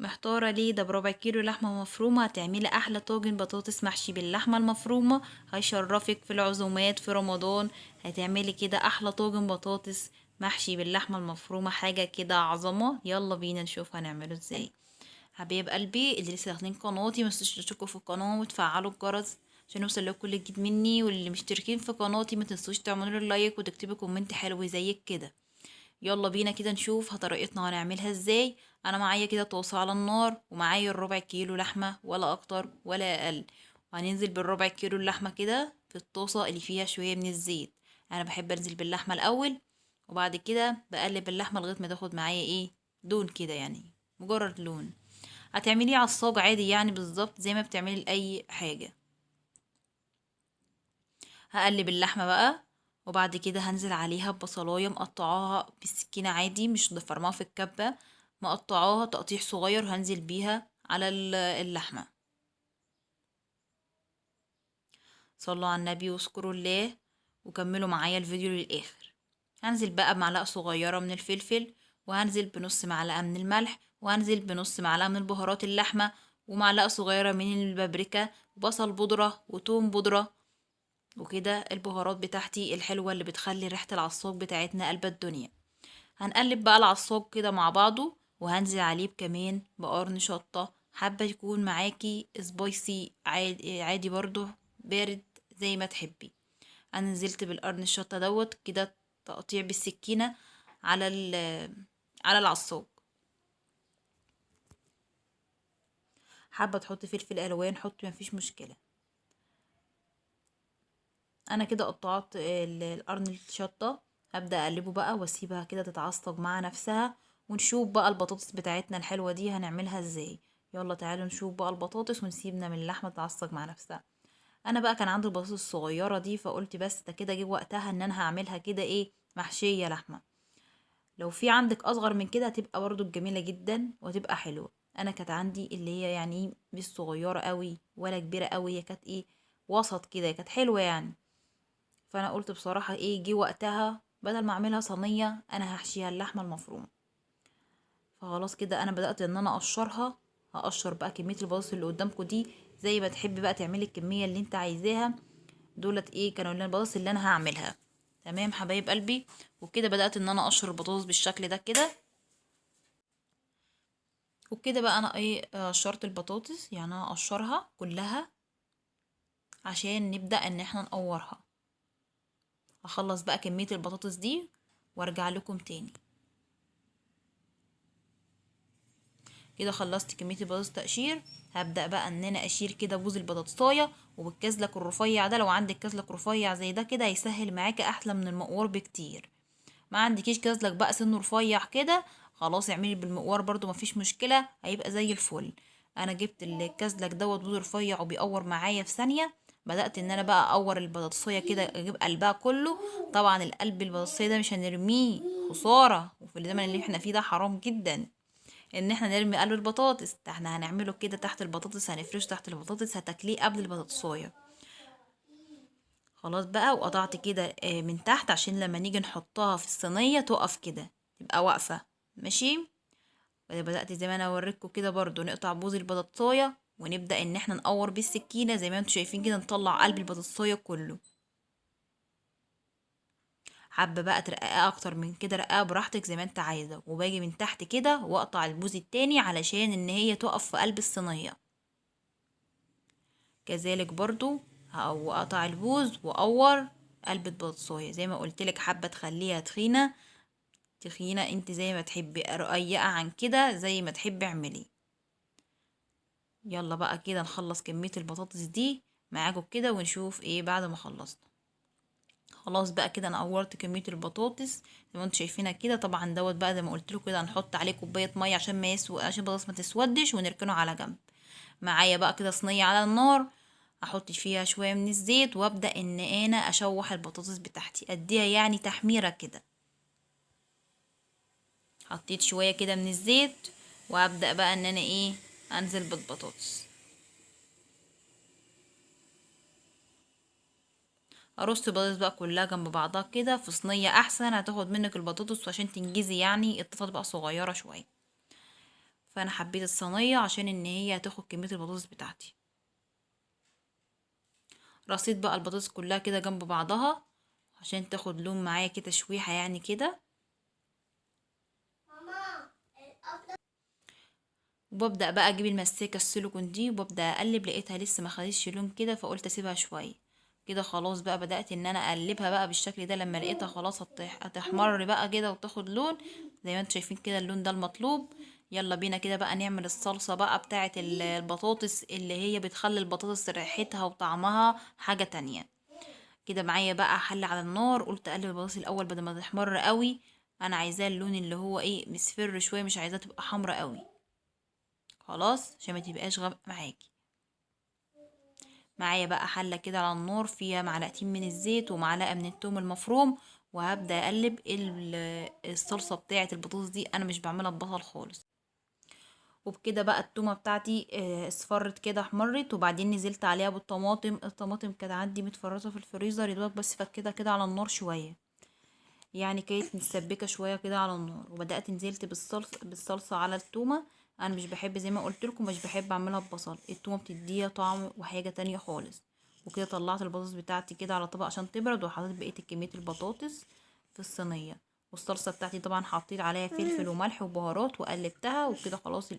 محتارة ليه؟ ده بربع كيلو لحمة مفرومة هتعملي أحلى طاجن بطاطس محشي باللحمة المفرومة، هيشرفك في العزومات في رمضان. هتعملي كده أحلى طاجن بطاطس محشي باللحمة المفرومة، حاجة كده عظمة. يلا بينا نشوف هنعمله ازاي. حبايب قلبي اللي لسه داخلين قناتي، ما تنسوش تشتركوا في القناة وتفعلوا الجرس عشان يوصل لكم كل جديد مني، واللي مشتركين في قناتي ما تنسوش تعملوا لي like وتكتبوا comment حلو زيك كده. يلا بينا كده نشوف طريقتنا هنعملها ازاي. انا معايا كده طاسه على النار ومعايا الربع كيلو لحمه، ولا اكتر ولا اقل، وهننزل بالربع كيلو اللحمة كده في الطاسه اللي فيها شوية من الزيت. انا بحب انزل باللحمه الاول وبعد كده بقلب اللحمة لغاية ما تاخد معايا ايه لون كده، يعني مجرد لون. هتعمليه على الصاج عادي يعني بالظبط زي ما بتعملي لاي حاجة. هقلب اللحمة بقى وبعد كده هنزل عليها ببصلايه مقطعاها بالسكينة عادي، مش ضفرماها في الكبه، مقطعاها تقطيع صغير، هنزل بيها على اللحمة. صلوا على النبي واذكروا الله وكملوا معايا الفيديو للاخر. هنزل بقى بمعلقه صغيرة من الفلفل، وهنزل بنص معلقه من الملح، وهنزل بنص معلقه من البهارات اللحمة، ومعلقة صغيرة من البابريكا، وبصل بودره وتوم بودره، وكده البهارات بتاعتي الحلوة اللي بتخلي ريحه العصاج بتاعتنا قلب الدنيا. هنقلب بقى العصاج كده مع بعضه، وهنزل عليه كمان بقرن شطه، حابة يكون معاكي سبايسي عادي برضو بارد زي ما تحبي. انا نزلت بالقرن الشطه دوت كده تقطيع بالسكينة على العصاج. حابة تحطي فلفل الوان حطي، مفيش مشكلة. انا كده قطعت القرن الشطه، هبدا اقلبه بقى واسيبها كده تتعصج مع نفسها، ونشوف بقى البطاطس بتاعتنا الحلوة دي هنعملها ازاي. يلا تعالوا نشوف بقى البطاطس ونسيبنا من اللحمة تتعصج مع نفسها. انا بقى كان عندي البطاطس الصغيرة دي، فقلت بس ده كده جه وقتها ان انا هعملها كده ايه محشيه لحمه. لو في عندك اصغر من كده هتبقى برضو جميلة جدا وهتبقى حلوة. انا كانت عندي اللي هي يعني مش صغيرة قوي ولا كبيرة قوي، هي كانت ايه وسط كده، كانت حلوة يعني. فانا قلت بصراحة ايه جه وقتها، بدل ما اعملها صينية انا هحشيها اللحمة المفرومه. فخلاص كده انا بدات ان انا اقشرها. هقشر بقى كمية البطاطس اللي قدامكم دي زي ما تحبي بقى تعملي الكمية اللي انت عايزاها. دولت ايه كانوا البطاطس اللي انا هعملها. تمام حبايب قلبي. وكده بدات ان انا اقشر البطاطس بالشكل ده كده. وكده بقى انا ايه قشرت البطاطس، يعني انا اقشرها كلها عشان نبدا ان احنا نقورها. هخلص بقى كمية البطاطس دي وارجع لكم تاني. كده خلصت كمية البطاطس تقشير. هبدا بقى ان انا اشيل كده بوز البطاطسايه وبالكزلك الرفيع ده. لو عندك كزلك رفيع زي ده كده هيسهل معاكي احلى من المقوار بكتير. ما عندكيش كزلك بقى سنة رفيع كده، خلاص اعملي بالمقوار برضو مفيش مشكلة، هيبقى زي الفل. انا جبت الكزلك دوت بوز رفيع وبيقور معايا في ثانية. بدات ان انا بقى اقور البطاطسايه كده، اجيب قلبها كله. طبعا القلب البطاطسايه ده مش هنرميه، خسارة، وفي الزمن اللي احنا فيه ده حرام جدا ان احنا نرمي قلب البطاطس. ده احنا هنعمله كده تحت البطاطس، هنفرشه تحت البطاطس، هتاكليه قبل البطاطسايه. خلاص بقى. وقطعت كده من تحت عشان لما نيجي نحطها في الصينية تقف كده، تبقى واقفة ماشي. بدات زي ما انا اوريكم كده برضو نقطع بوز البطاطسايه ونبدا ان احنا نقور بالسكينة زي ما انتم شايفين كده، نطلع قلب البطاطسايه كله. حابة بقى ترققها اكتر من كده رققها براحتك زي ما انت عايزه. وباجي من تحت كده واقطع البوز التاني علشان ان هي تقف في قلب الصينية. كذلك برضو هقطع البوز واقور قلب البطاطسايه زي ما قلت لك. حابة تخليها تخينة تخينة انت زي ما تحبي، رقيقه عن كده زي ما تحبي اعملي. يلا بقى كده نخلص كمية البطاطس دي معاكم كده ونشوف ايه بعد ما خلصنا. خلاص بقى كده انا قورت كمية البطاطس زي ما انتم شايفينها كده. طبعا دوت بقى زي ما قلت لكم كده هنحط عليه كوباية مية عشان ما يسوى، عشان البطاطس ما تسودش، ونركنه على جنب. معايا بقى كده صينية على النار، احط فيها شوية من الزيت وابدا ان انا اشوح البطاطس بتاعتي، اديها يعني تحميره كده. حطيت شوية كده من الزيت وابدا بقى ان انا ايه انزل بالبطاطس. ارص البطاطس بقى كلها جنب بعضها كده في صينية احسن، هتاخد منك البطاطس عشان تنجزي، يعني الطاسه تبقى صغيرة شوية. فانا حبيت الصينية عشان ان هي هتاخد كمية البطاطس بتاعتي. رصيت بقى البطاطس كلها كده جنب بعضها عشان تاخد لون معايا كده تشويحه يعني كده. وببدا بقى اجيب المساكه السيليكون دي وببدا اقلب، لقيتها لسه ما خدتش لون كده فقلت اسيبها شوية كده. خلاص بقى بدات ان انا اقلبها بقى بالشكل ده. لما لقيتها خلاص هتحمر بقى كده وتاخد لون زي ما انتم شايفين كده، اللون ده المطلوب. يلا بينا كده بقى نعمل الصلصه بقى بتاعه البطاطس اللي هي بتخلي البطاطس ريحتها وطعمها حاجة تانية كده. معايا بقى حله على النار، قلت اقلب البطاطس الاول بدل ما تحمر قوي، انا عايزاه اللون اللي هو ايه مصفر شوية، مش عايزاه تبقى حمرا قوي خلاص عشان ما تبقاش غامقه معاكي. معايا بقى حله كده على النار فيها معلقتين من الزيت ومعلقة من الثوم المفروم، وهبدا اقلب الصلصه بتاعه البطاطس دي. انا مش بعملها ببصل خالص. وبكده بقى التومه بتاعتي اصفرت كده احمرت، وبعدين نزلت عليها بالطماطم. الطماطم كانت عندي متفرزه في الفريزر يا دوبك بس فكتها كده على النار شوية، يعني كانت متسبكه شوية كده على النار. وبدات نزلت بالصلصه على التومه. انا مش بحب زي ما قلت لكم مش بحب اعملها ببصل، التومه بتديها طعم وحاجه تانية خالص. وكده طلعت البطاطس بتاعتي كده على طبق عشان تبرد، وحطيت بقية كمية البطاطس في الصينية. والصلصه بتاعتي طبعا حطيت عليها فلفل وملح وبهارات وقلبتها. وكده خلاص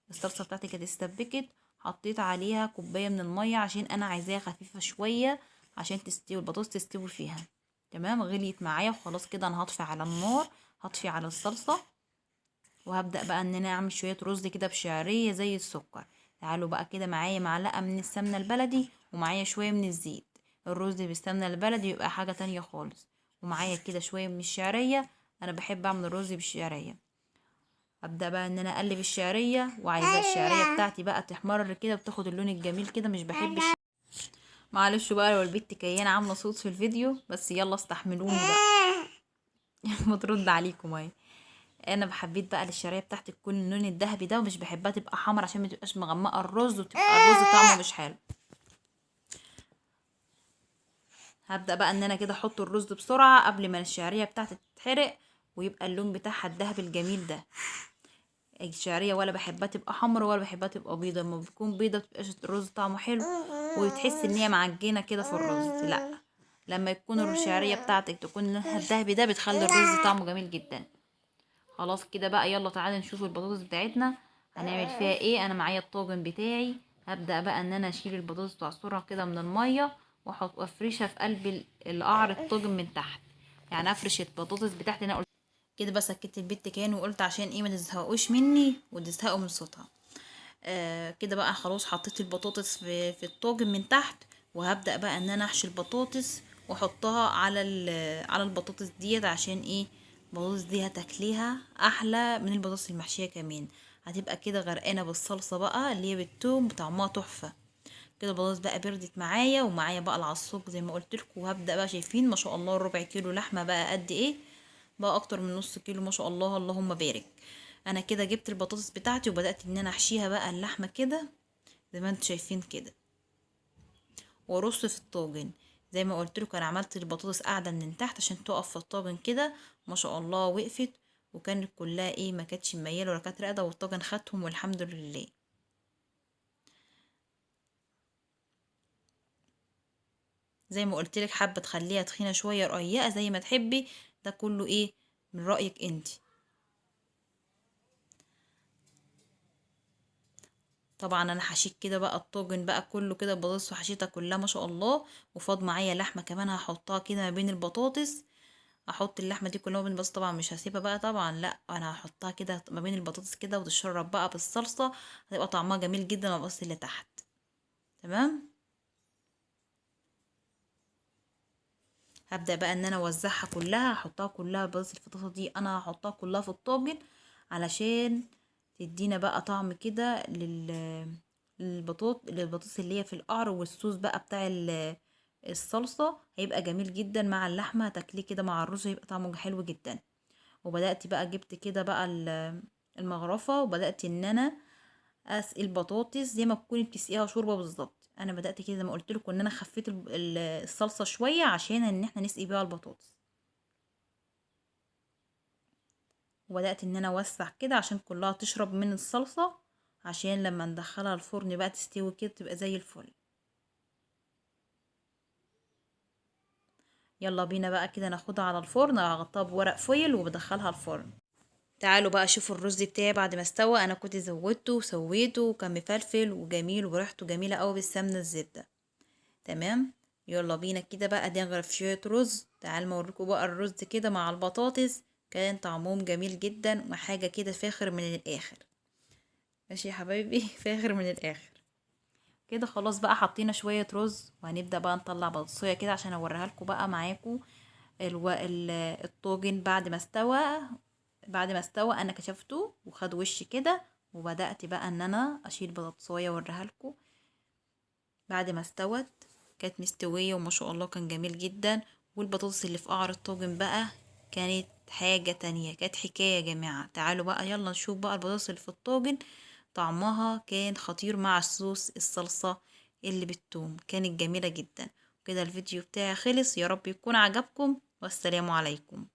الصلصه بتاعتي كانت استبكت. حطيت عليها كوباية من المية عشان انا عايزاها خفيفة شوية عشان تستوي البطاطس تستوي فيها. تمام، غليت معايا وخلاص كده. انا هطفي على النار، هطفي على الصلصه، وهبدا بقى ان انا اعمل شوية رز كده بشعريه زي السكر. تعالوا بقى كده معايا معلقه من السمنة البلدي ومعايا شوية من الزيت. الرز بالسمنه البلدي يبقى حاجة تانية خالص. ومعايا كده شوية من الشعرية، انا بحب اعمل الرز بالشعريه. ابدا بقى ان انا اقلب الشعرية، وعايزه الشعرية بتاعتي بقى تحمر كده وتاخد اللون الجميل كده. مش بحب معلش بقى لو البت كيانه عامله صوت في الفيديو، بس يلا استحملوني بقى ما ترد عليكم اهي. انا بحبيت بقى الشعرية بتاعتي تكون اللون الذهبي ده، ومش بحبها تبقى حمرا عشان ما تبقاش مغمقه الرز وتبقى الرز طعمه مش حلو. هبدا بقى ان انا كده احط الرز بسرعة قبل ما الشعرية بتاعتي تتحرق ويبقى اللون بتاعها الذهبي الجميل ده. الشعرية ولا بحبها تبقى حمرا ولا بحبها تبقى بيضة، لما بتكون بيضة بتبقاش الرز طعمه حلو وتحس ان هي معجنه كده في الرز. لا، لما يكون الشعرية بتاعتك تكون لونها الذهبي ده بتخلي الرز طعمه جميل جدا. خلاص كده بقى يلا تعالى نشوف البطاطس بتاعتنا هنعمل فيها ايه. انا معايا الطاجن بتاعي، هبدا بقى ان انا اشيل البطاطس واعصرها كده من المية واحط وافرشها في قلب القعر الطاجن من تحت، يعني افرش البطاطس بتاعتي. انا قلت كده بس سكت البت كان وقلت عشان ايه ما تزهقوش مني وتزهقوا من صوتها. كده بقى خلاص حطيت البطاطس في الطاجن من تحت، وهبدا بقى ان انا احشي البطاطس واحطها على البطاطس ديت عشان ايه البطاطس دي هتاكليها احلى من البطاطس المحشيه كمان، هتبقى كده غرقانة بالصلصه بقى اللي هي بالثوم طعمها تحفة كده. البطاطس بقى بردت معايا، ومعايا بقى العصاج زي ما قلت لكم. وهبدا بقى شايفين ما شاء الله الربع كيلو لحمه بقى قد ايه، بقى اكتر من نص كيلو ما شاء الله اللهم بارك. انا كده جبت البطاطس بتاعتي وبدات ان انا احشيها بقى اللحمة كده زي ما انتم شايفين كده، وارص في الطاجن زي ما قلت لكم. انا عملت البطاطس قاعدة من تحت عشان تقف في الطاجن كده ما شاء الله، وقفت وكانت كلها ايه ما كانتش مميله ولا كانت راقده، والطاجن خدتهم والحمد لله. زي ما قلت لك حابة تخليها تخينة شوية رقيقه زي ما تحبي، ده كله ايه من رايك انت. طبعا انا حشيت كده بقى الطاجن بقى كله كده البطاطس وحشيتها كلها ما شاء الله، وفاض معايا لحمه كمان هحطها كده ما بين البطاطس. احط اللحمة دي كلها ما بين البطاطس، طبعا مش هسيبها بقى طبعا، لا انا هحطها كده ما بين البطاطس كده وتشرب بقى بالصلصه، هتبقى طعمها جميل جدا مع البطاطس اللي تحت. تمام، هبدا بقى ان انا اوزعها كلها، هحطها كلها البطاطس الفطاطه دي انا هحطها كلها في الطاجن علشان تدينا بقى طعم كده للبطاطس اللي هي في القعر، والصوص بقى بتاع الصلصه هيبقى جميل جدا مع اللحمة، هتاكليه كده مع الرز هيبقى طعمه حلو جدا. وبدات بقى جبت كده بقى المغرفه وبدات ان انا اسقي البطاطس زي ما تكوني بتسقيها شوربة بالظبط. انا بدات كده زي ما قلت لكم ان انا خفيت الصلصه شوية عشان ان احنا نسقي بيها البطاطس. وبدأت ان انا اوسع كده عشان كلها تشرب من الصلصة، عشان لما ندخلها الفرن بقى تستوي كده تبقى زي الفل. يلا بينا بقى كده ناخدها على الفرن، هغطيها بورق فويل وبدخلها الفرن. تعالوا بقى شوفوا الرز بتاعي بعد ما استوى. انا كنت زودته وسويته وكان مفلفل وجميل وريحته جميلة قوي بالسمنة الزبدة. تمام، يلا بينا كده بقى نغرف شوية رز. تعالوا اوريكم بقى الرز كده مع البطاطس، كان طعمهم جميل جدا وحاجة كده فاخر من الاخر. ماشي يا حبايبي، فاخر من الاخر كده. خلاص بقى حطينا شوية رز، وهنبدأ بقى نطلع بطاطسية كده عشان اوريها لكم بقى معاكم الطاجن بعد ما استوى. بعد ما استوى انا كشفته وخد وش كده، وبدأت بقى ان انا اشيل بطاطسايه واوريها لكم. بعد ما استوت كانت مستوية وما شاء الله كان جميل جدا. والبطاطس اللي في قعر الطاجن بقى كانت حاجة تانية، كانت حكاية يا جماعة. تعالوا بقى يلا نشوف بقى البطاطس اللي في الطاجن، طعمها كان خطير مع الصوص الصلصة اللي بالثوم، كانت جميلة جدا. كده الفيديو بتاعي خلص، يا رب يكون عجبكم، والسلام عليكم.